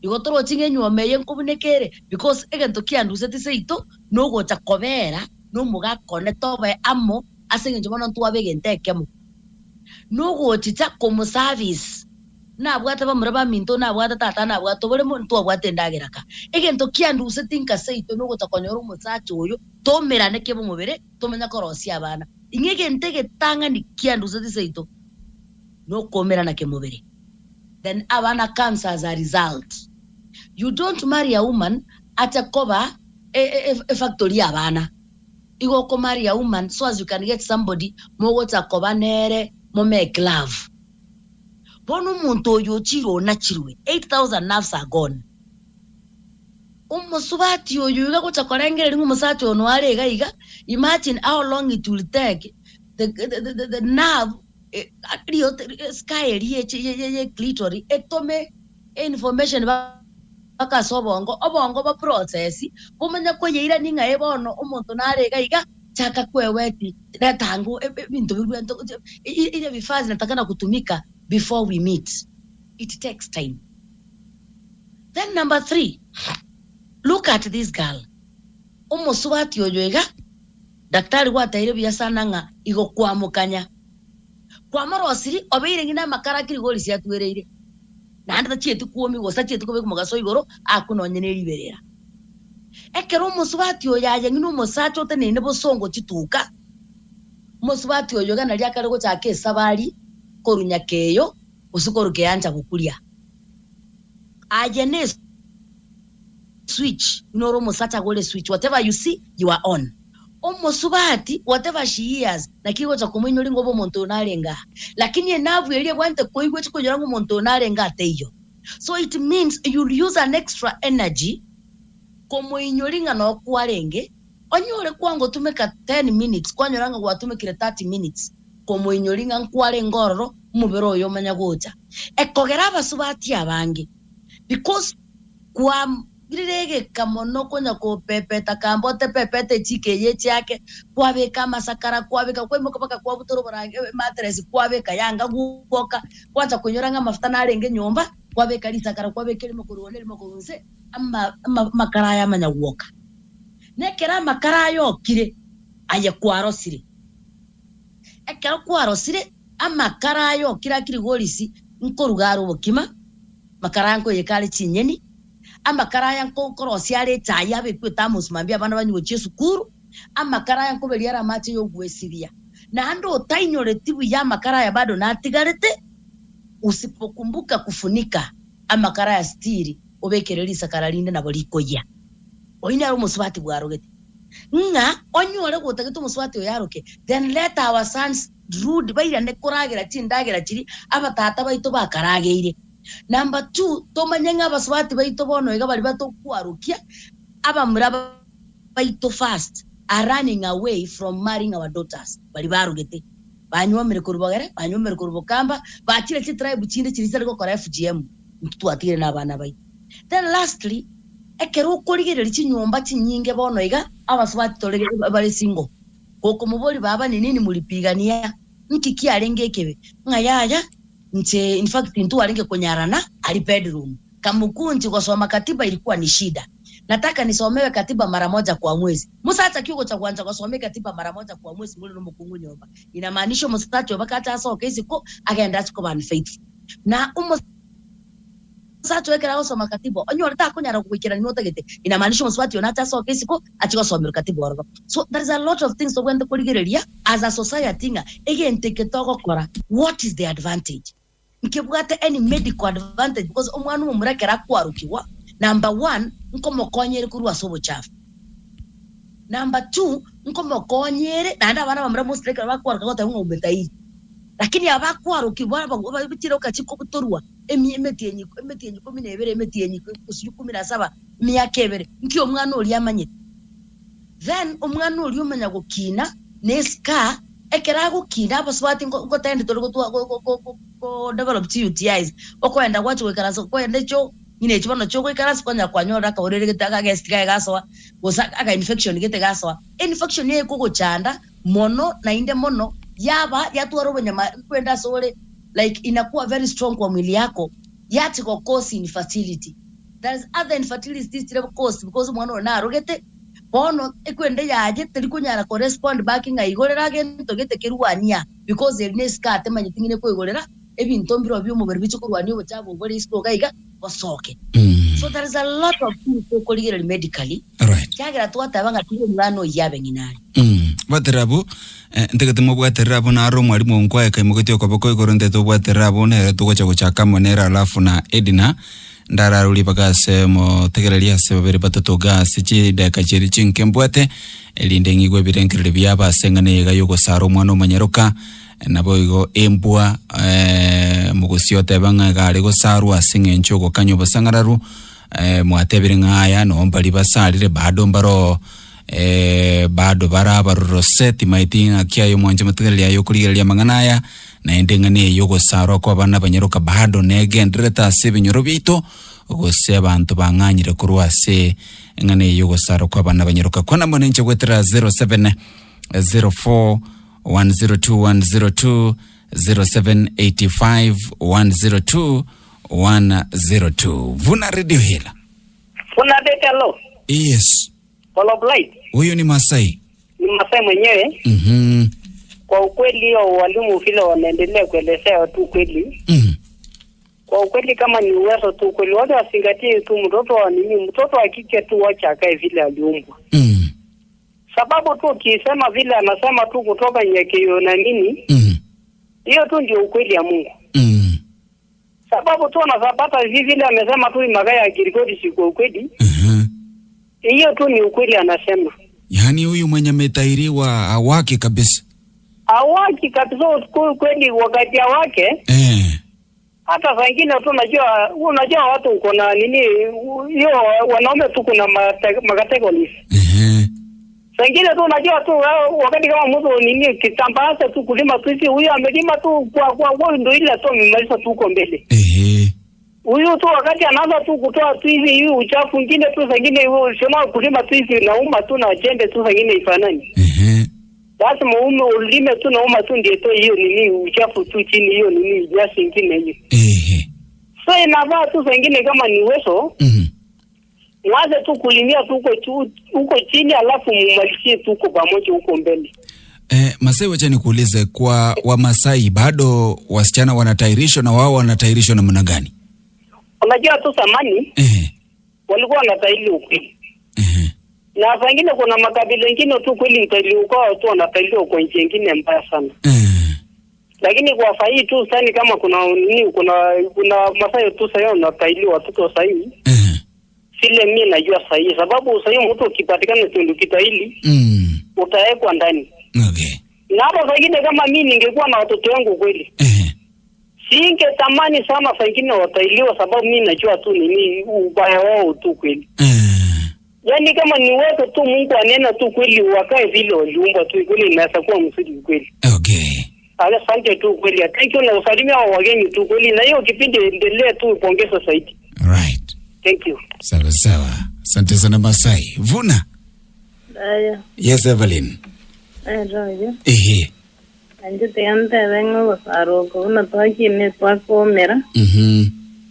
Igo toroche ng'a enyuomo eye nkobuneka ere because egento kianduseti seito nogocha kobera nomogaka one tobe amo ase engencho bono ntwabe egento ekemo. Nogochicha komoservice, nabwate bamura baminto, nabwate tata, nabwate oboremo, ntwabwate endagera ka. Egento kianduseti nka seito nogocha konyora omosacha oyo tomerane kebomobere tomanye korosia abana. Ing'e egento egetang'ani kianduseti seito nokomerana kemobere. Then abana comes as a result. You don't marry a woman ache koba. Efactory ya abana. Igo oko marry a woman so as you can get somebody mogocha koba nere mo make love. Bono omonto oyo ochire onachirwe, 8000 nerves are gone. Omosubati oyo iga gocha korengereria ng'a omosacha oyo noare iga iga, imagine how long it will take the, the, the, the, the nerve eh, scar eria ye clitoris etome information mpaka ase obongo, obongo bo process bomanye koyeirania ng'a ee bono omonto nare iga iga, chaka kweweti reta ango ebinto birwente ile vifaa zinatakana kutumika before we meet, it takes time. Then number three, look at this girl, omosubati oyo iga, daktari gwateire buya sana ng'a igo kwamokanya, kwamorosiri obeire ng'ina amakara akiri gori siatwereire. naende tachieti kwomi gose tachieti kobeka omogaso igoro akwe nonye ne riberera. Ekero omosubati oyo aye ng'ina omosacha oteneine bosongo chituka, omosubati oyo iga nario akare gochaka esabari korwa nyakeyo gose korwa keancha gokuria. Aye ne switch, buna ore omosacha agore switch, whatever you see, you are on. Omosubati, whatever she hears, naki egocha komoinyora ng'a obe omonto oyo narenge aa. Lakini enabu eria ebwate koigwa echi koinyora ng'a omonto oyo narenge aa teiyo. So it means you'll use an extra energy komoinyori ng'a noo kwarenge, onyore kwangotumeka 10 minutes, kwanyora ng'a gwatumekire 30 minutes komoinyori ng'a nkwarenge ororo, omobere oyo omanya gocha. Ekogera abasubati abange because kwa. Riria egeka mono konya kopepeta kamba otepepete echiika eye echiake, kwabeka amasakara, kwabeka kwaimoka mpaka kwabutora oborange emateresi, kwabeka yanga gwoka, gwancha koinyora ng'a amafuta narenge nyomba, kwabeka risakara, kwabeka erimo korwa igoro na erimo korwa inse, ama ama amakara aya amanya gwoka. Na ekero amakara aya okire, aye kwarosire. Ekero kwarosire, amakara aya okire akire gorisi, nkoruga are obokima, amakara aya nkoiyeka are chinyeni, Amakara aya nkorosia are echaai abekwe ethermos mambia abana banywe gochia esukuru, amakara aya nkoberia are amache y'ogwesibia. Naende otainyoreti buya amakara aya bado natigarete, usipokumbuka kufunika amakara aya stiri obekere risakara rinde nabo rikoyia. Oyio nere omosubati bwarogete. Ng'a onyore gotagete omosubati oyo aroke, then let our sons rude bairane koragera chindagera chiria abatata baito bakarageire. Number two, tomanye ng'a abasubati baito bono iga baria batokwarokia abamura baito first are running away from marrying our daughters baria barogete, banywomire korwa bogere, banywomire korwa bokamba, bachire chitribe chinde chiria chitari gokora FGM, intwe twatigire na abana baito. Then lastly, ekero okorigereria chinyomba chinyinge bono iga, abasubati tore bare single, gokomoboria baba ni nini mulipigania, nki kiarenge ekebe? Ng'a yaya. Inche in fact intwarenge konyarana aria bedroom. Kamukunchi gosoma katiba ilikuwa ni shida. Nataka nisomewe katiba mara moja kwa mwezi. Mosacha ki ogocha gwancha gosoma ekatiba mara moja kwa mwezi more nomokungu nyomba? Inamaanisha omosacha oyo baka ache asoke isiko agende ache koba unfaithful. Na omosacha oyo ekero agosoma katiba onyore takonyara goikerania notagete, inamaanisha omosubati oyo nache asoke isiko ache gosomerwa katiba ororo. So there is a lot of things tobwenerete korigereria as a society ng'a egento eke togokora what is the advantage? Nkebwate any medical advantage because omwana omomura ekero akwarokigwa number one nkomokonya ere korwa ase obochafu, number two nkomokonya ere naende abana abamura mostly ekero bakwaroka bagoteba ng'a umetairi lakini aba bakwarokigwa aba chiroka chikobutorwa emi emetienyi emetienyi ikomi na ebere emetienyi sijui kumi na saba emiaka ebere nki omwana oria amanyete? Then omwana oria omanya gokina ne scar, ekero agokina abasubati nko nkotendi tore gotwa go go go go develop chi UTIs, okoenda gwachi goikaransa koenda echoo ng'ina echi bono chiogoikaransa kwanyara kwanyorire akaorere gete akagesti kaye gasoa, gose aka infection gete gasoa. Infection eye ekogochanda mono naende mono yaba yatwara obonyama kwenda ase ore like inakuwa very strong kwa mwili yako yachi go cause infertility. There is other infertility chire cause because omwana oyo narogete bono ekwende yaye teri konyara ko respond back ng'a igorera gento gete kerwania because eri ne scar temanyeti ng'ina ekoigorera ebinto mbirobio biomobere biche korwania obochafu obore isiko iga iga bosoke. So there is a lot of things tokorigereria medically Alright. kiagera twateba ng'a tiga omwana oyio abe ng'ina are. Bwaterera abwo, eh, ntagete mobwaterere abwo naro omwalimu onkwaye kaimogetie okoboko igoro ntagete obwaterere abwo nere togocha gochaka amo nere alafu na Edna. Ndararure ribaga ase motegereri ase babere batato iga ase chidakika chiria chinke mbwate, erinde ng'igwe ebirengererio biabo ase eng'ana eye iga y'ogosara omwana omonyaroka, naboigo embwa mogosie oteba ng'a iga are gosarwa ase eng'encho y'ogokanya obosang'araru, mwatebire ng'a aya noo mbaria basarire bado mbaroo bado bare abarorose, timaeti ng'aki aye omwanche motegereri aye okorigereria amang'ana aya, Naende eng'ana eye y'ogosarwa kw'abana abanyaroka bado negendererete ase ebinyoro biaito, gose abanto bang'anyire korwa ase eng'ana eye y'ogosarwa kw'abana abanyaroka. Kwana amo ninche goetera 07 04 102 102 0785 102 102. Vuna Radio Hela. Vuna Dekelo, Yes. Follow Blight, Huyu ni Masai. ni Masai mwenyewe. Mhm. Kwa ukweli, hiyo walimu vile wanaendelea kuelezea tu kweli, kwa ukweli, kama ni uwezo tu kweli, watu wazingatie tu mtoto wa nini, mtoto wa kike tu wacha akae vile aliumbwa, sababu tu ukisema vile anasema tu kutoka nyekeo na nini, hiyo tu ndio ukweli ya Mungu, sababu tu anapata hivi vile amesema tu magaya ya kirikodi si kwa ukweli, hiyo tu ni ukweli anasema. Yaani huyu mwenye ametairiwa awake kabisa. Awaki kabisa kweli, wakati awake hata saa ingine tu unajua, unajua watu uko na nini hiyo, wanaume tu kuna makategories. Saa ingine tu unajua tu wakati kama mtu nini kitambaasa tu kulima tu hivi, huyu amelima tu kwa kwa kwa ndio ile tu amemaliza tu huko mbele. Huyu tu wakati anaanza tu kutoa tu hivi hivi uchafu mwingine tu saa ingine huyo sema kulima tu hivi nauma tu na jembe tu saa ingine ifanani. Basi muume ulime tu nauma tu ndio itoe hiyo nini uchafu tu chini hiyo nini nyasi ingine hiyo. So inavaa tu saa ingine kama ni uwezo mwanze tu kulimia tu huko huko chini alafu mumalizie tu huko pamoja huko mbele. Masai, wacha nikuulize, kwa Wamasai bado wasichana wanatairishwa na wao wanatairishwa namna gani? Unajua tu zamani walikuwa wanataili ukweli. Na saa ingine kuna makabila mengine tu kweli mtaili ukao tu wanatailiwa kwa nchi nyingine mbaya sana. Lakini kwa saa hii tu sani kama kuna nini kuna kuna Masai tu sasa wanatailiwa watoto saa hii. Sile mimi najua saa hii sababu saa hii mtu ukipatikana tundu kitaili utawekwa ndani. Na hapo saa ingine kama mimi ningekuwa na watoto wangu kweli. Singetamani sana saa ingine watailiwa sababu mimi najua tu nini ubaya wao tu kweli. Yaani kama ni uwezo tu Mungu anena tu kweli wakae vile waliumbwa tu kweli inaweza kuwa mzuri kweli. Asante tu kweli. Thank you na usalimia wa wageni tu kweli na hiyo kipindi endelee tu upongeza zaidi. Right. Thank you. Sawa sawa. Asante sana Masai. Vuna. Aya, Yes, Evelyn. aroyo. Ehe. Anje tiga ntebe ng'ogosarwa buna twakine twakomera.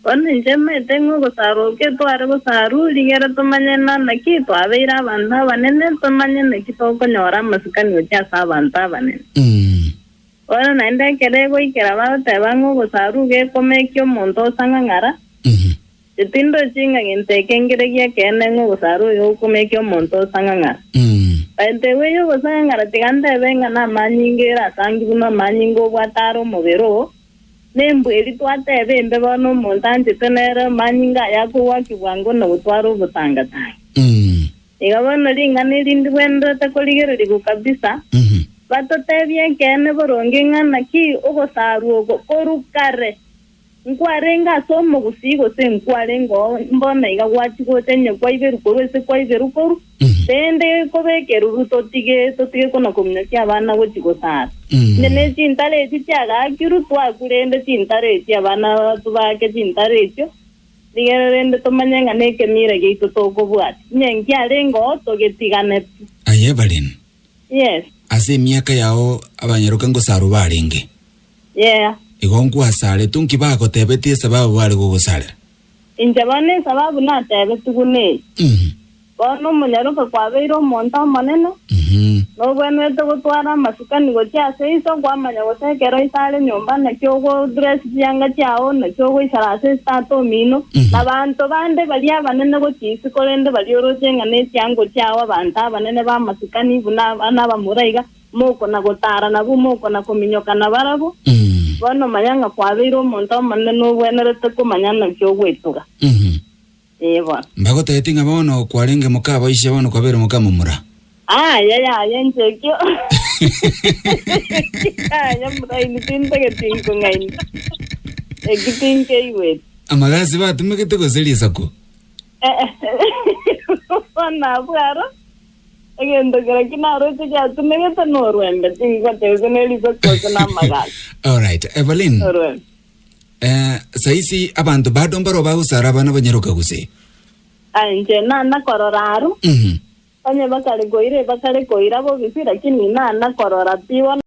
Bono inche maete ng'ogosarwa oke tware gosarwa rigere tumanye na naki twabeire abanto abanene tumanye naki tokonyora amasikani gochia ase abanto abanene. Bono naende ekero egoikera bagoteba ng'ogosarwa gekomekia omonto osang'ang'ara, etindo ching'a gento eke nkere giakeene ng'ogosarwa oyo okomekia omonto osang'ang'ara. Baete bwe ogosang'ang'ara tiga ntebe ng'a na amanyinga erasangi buna amanyinga obwate are omobere oo, nembwa eri twateba embe bono omonto anchete nere amanyinga aya akogwaki bwango na gotwara obotangatanga. Iga bono ring'ana erinde bwenderete korigereriwa kabisa, batotebie ekeene boronge ng'a naki ogosarwa oko korukare nkwarenge ase omogusii gose nkwarenge oo mbona iga gwachi gocha onye kwaiberwa korwa ase kwaiberwa korwa, rende kobekerwa totige totige kona kominyokia abana gochi gosara. Onye na chintare echi chiagakirwe twakure rende chintare echi abana tobake chintare echio, rigere rende tomanye ng'a na ekemira giaito tokobwati. Onye nkiarenge oo togetigane pi. Aye Evelyn. Yes. Ase emiaka yao abanyaroka ngosarwa barenge. Yeah. Igo nkwasaretwe nki bagotebetie esababu bare gogosarera? Inche bono esababu natebetigwe buna eye. Bono omonyaroka kwabeire omonto omonene, nobwenerete gotwara amasikani gochia ase iso, kwamanya gose ekero iso are nyomba naki ogodress chianga chiao, naki ogoisara ase ase tata omino, na banto bande baria abanene gochia isiko rende baria oroche ng'a na echiango chiao abanto abanene ba amasikani buna abana abamura iga, mokona gotara nabwo mokona kominyoka nabarabwo. Bono manya ng'a kwabeire omonto omonene nobwenerete komanya naki ogwetuga. Mhm. Ee bono. Mbagotebeti ng'a bono kwarenge mokabaisia bono kwabeire mokamomura. Aye yaya inche ekio yaya muraini tintageti nkong'aini eki tinkeigweti. Amagasi batumegete gose risaku? Bono abwo aro egento kera ki naroche giatumegete norwembe tingoteba gose ne risaku gose namagasi. Alright, Evelyn. Orwembe. Eh, saisi abanto bado mbaro bagosara abana banyaroka gose? Aye inche nana korora aro Mhm. Onye bakare koira ebakare koira bobisi, lakini nana korora pi bono.